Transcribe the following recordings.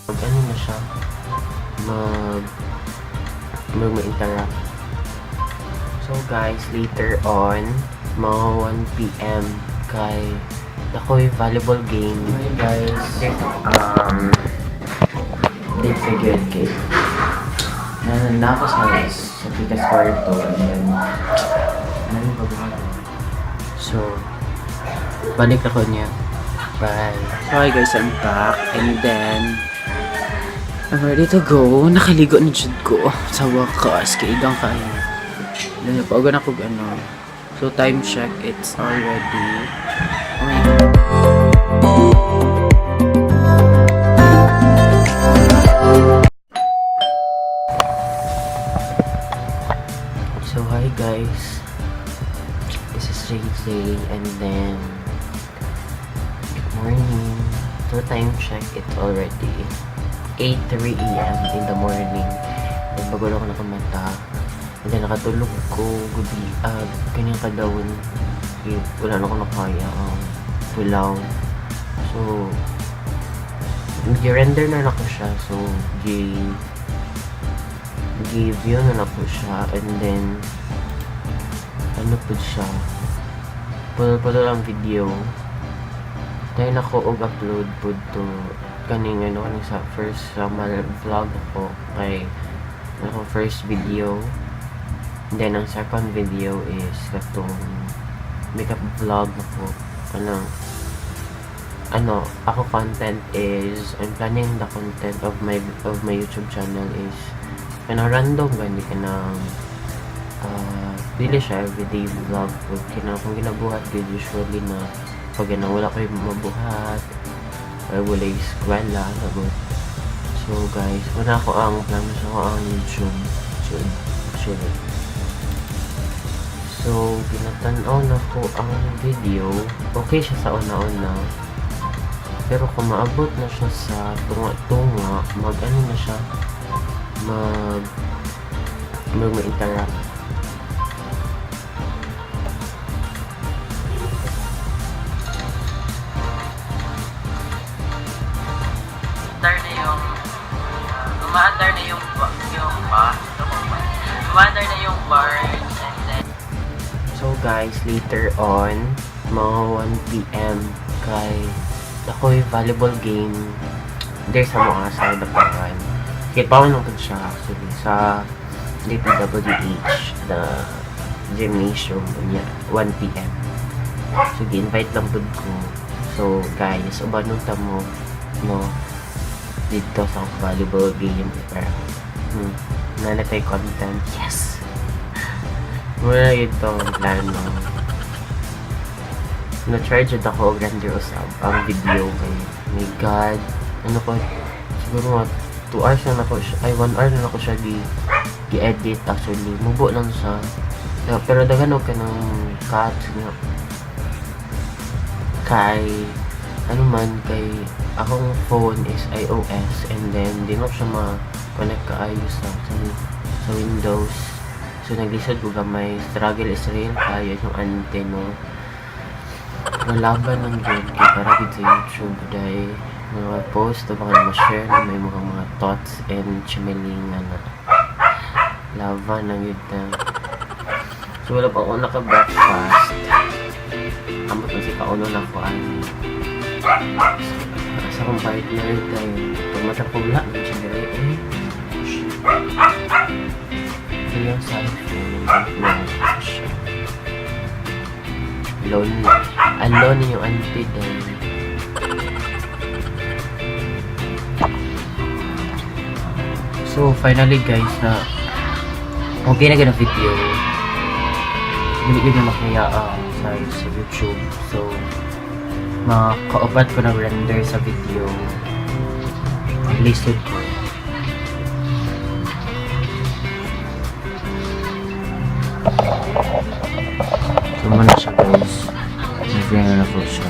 Mag ano na siya, mag mag ma-interrupt. So guys, later on, mga 1 p.m. kay ako'y volleyball game. Hi guys. Date ka gyud kay na ako sa Pikas kwarto and then ano yung babuhat. So, balik ako niya. Bye. So, hi guys, I'm back. And then, I'm ready to go. Nakaligo na jud ko. Sa wakas, kay igang kayo. Ano, paugan ako ano. So, time check, it's already... Oh my God. So, hi guys. This is JJ and then good morning. So, time check, it's already 8:03 a.m. in the morning. Nagbago ako nakamata. And then, nakatulog ko gabi, kanyang kadawon. Eh, wala na ako nakaya ang pulaw. So, gi-render na nako siya. So, gi-view na nako siya. And then, ano po siya? Putol-putol ang video. Dahil ako og upload po to kaning ano, kaning sa first sa vlog ako kay ako first video. And then ang second video is katong makeup vlog ako, kanang ano ako content is I'm planning the content of my YouTube channel is kanang random gani, kanang dili siya everyday vlog po, kanang kung ginabuhat gud usually na pag ano, wala ko'y mabuhat or wala eskwela nagot. So guys, wala ko ang plano sa ko ang YouTube jud actually. So ginatan-aw na ko ang video, okay siya sa una-una, pero kung maabot na siya sa tunga-tunga, mag ano na siya, mag mag ma-interrupt. Andar na yung umaandar na yung ba umaandar na yung bars and then. So guys, later on, mga 1 p.m. kay ako'y volleyball game there sa mga sa Dapakan. Kaya pa nung siya actually sa DPWH, the gymnasium niya, 1 p.m. So gi-invite lang pud ko. So guys, ubanon ta mo, no, dito sa volleyball game para na natay content. Yes! Muna ito ang plano. Na-charge ako og render usab ang video kay my God. Ano ko, siguro mga 2 hours na nako siya, ay 1 hour na nako siya gi-edit actually. Mubo lang siya. Pero daghan og kanang cuts nga. Kay ano man, kay akong phone is iOS and then di mo siya ma-connect kaayo sa Windows. So naglisod ko gamay, struggle is real kayo yung ante, no. Malaban lang jud kay para gid sa YouTube dahil mga post o baka ma-share na may mga thoughts and chimilingan na laban lang yun na. So wala pa ako naka-breakfast. Amot na si kauno na ko ay sa akong partner kay pag mata ko wala man siya diri eh. Yung sa iPhone no siya. Alone. Alone yung auntie dahil. So, finally guys, na okay na gana video. Dili ko na makaya sa YouTube. So, makaupat ko na render sa video. Lisod ko. So, muna siya guys. Nag-render na po siya.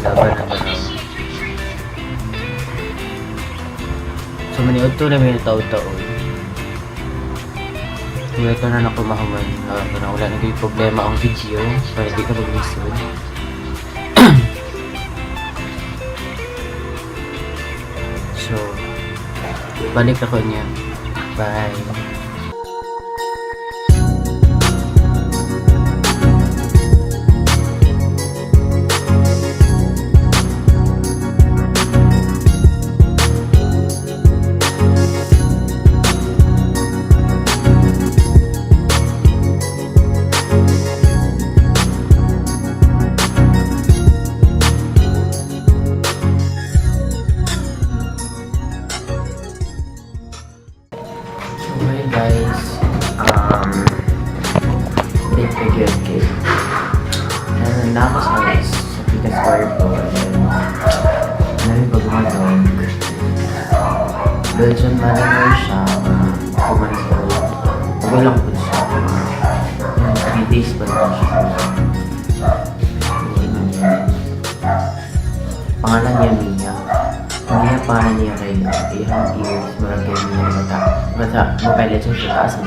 Laban na ba na? So, maniod to na may taon-taon. Kaya ito na ako mahuman na wala na kayo problema ang video para di ka maglisod. So, balik ako niya. Bye! So, hi guys. Late na gyud kay. Nandun ako sa Tita's kwarto and then namin pag mga dog. Belgian Malinois siya, mga 2 months old. Bago lang po siya. Mga 3 days pa lang siya. So, ano yun. Pangalan niya Mia. Mia, pangalan niya kay iyang ears, murag kay Mia bata. Bata, Mobile Legends siya, taas mo.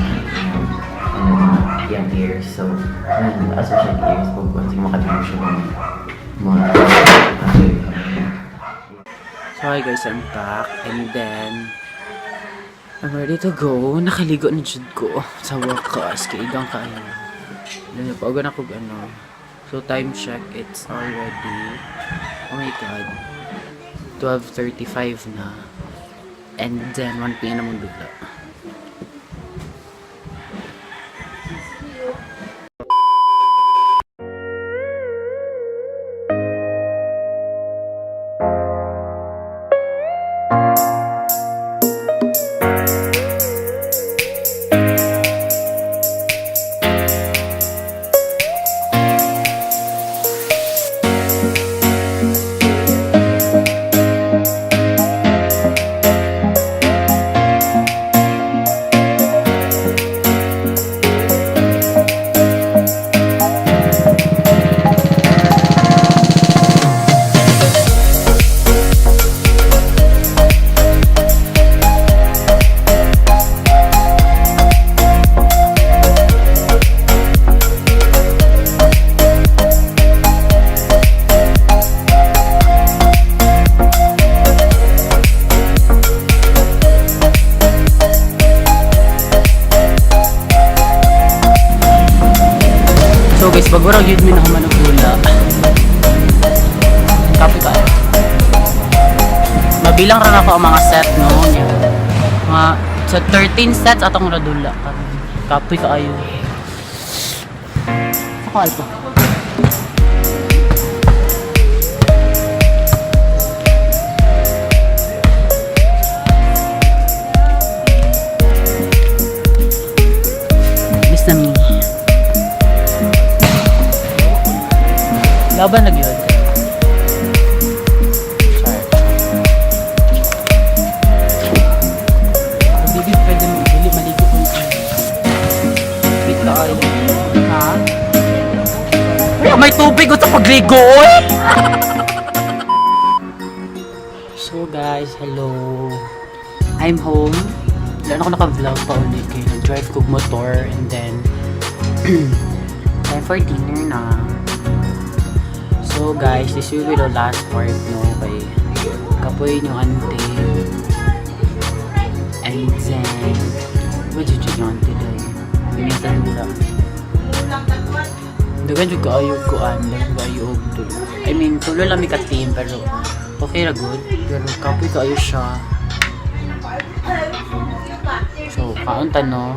Ano, iyang ears. So, ano, taas mo siya yung ears. Pag once makadungog siya ng mga ano. So, hi guys, I'm back. And then, I'm ready to go. Nakaligo na jud ko. Sa wakas, kay igang kaayo. Alam niyo, pag na ko ano. So, time check, it's already, oh my God, 12:35 na. And then, 1 p.m. na mong dula. So guys, bago ra gyud mi nahuman og dula. Kapoy kaayo. Mabilang ra nako ang mga set, no, niya. Mga sa 13 sets atong radula karon. Kapoy kaayo. Ako alpo. Miss na me. Laban na gyud. Char. Hindi pwede dili maligo kung wait lang. Ha? Ay, may tubig sa pagligo oy. So guys, hello. I'm home. Wala na ako naka-vlog pa ulit kay nag-drive kog motor and then time for dinner na. So guys, this will be the last part, no, kay kapoy yung auntie. And then what did you yung auntie day? Pinitan nila. Dagan jud kaayo kuan, dagan kaayo og tulo. I mean, tulo lang mi ka team pero okay ra good. Pero kapoy kaayo siya. So, kaon ta, no.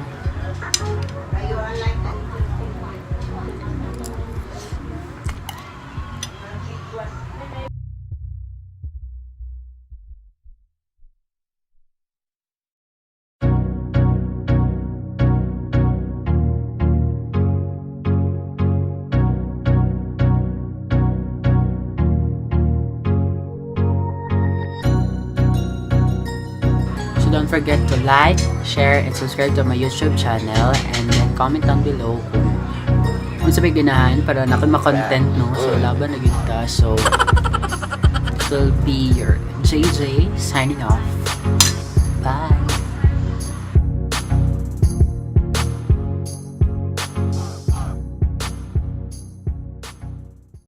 So don't forget to like, share, and subscribe to my YouTube channel and then comment down below kung unsa may ganahan para na akong ma-content, no. So laban na gyud ta. So this will be your JJ signing off.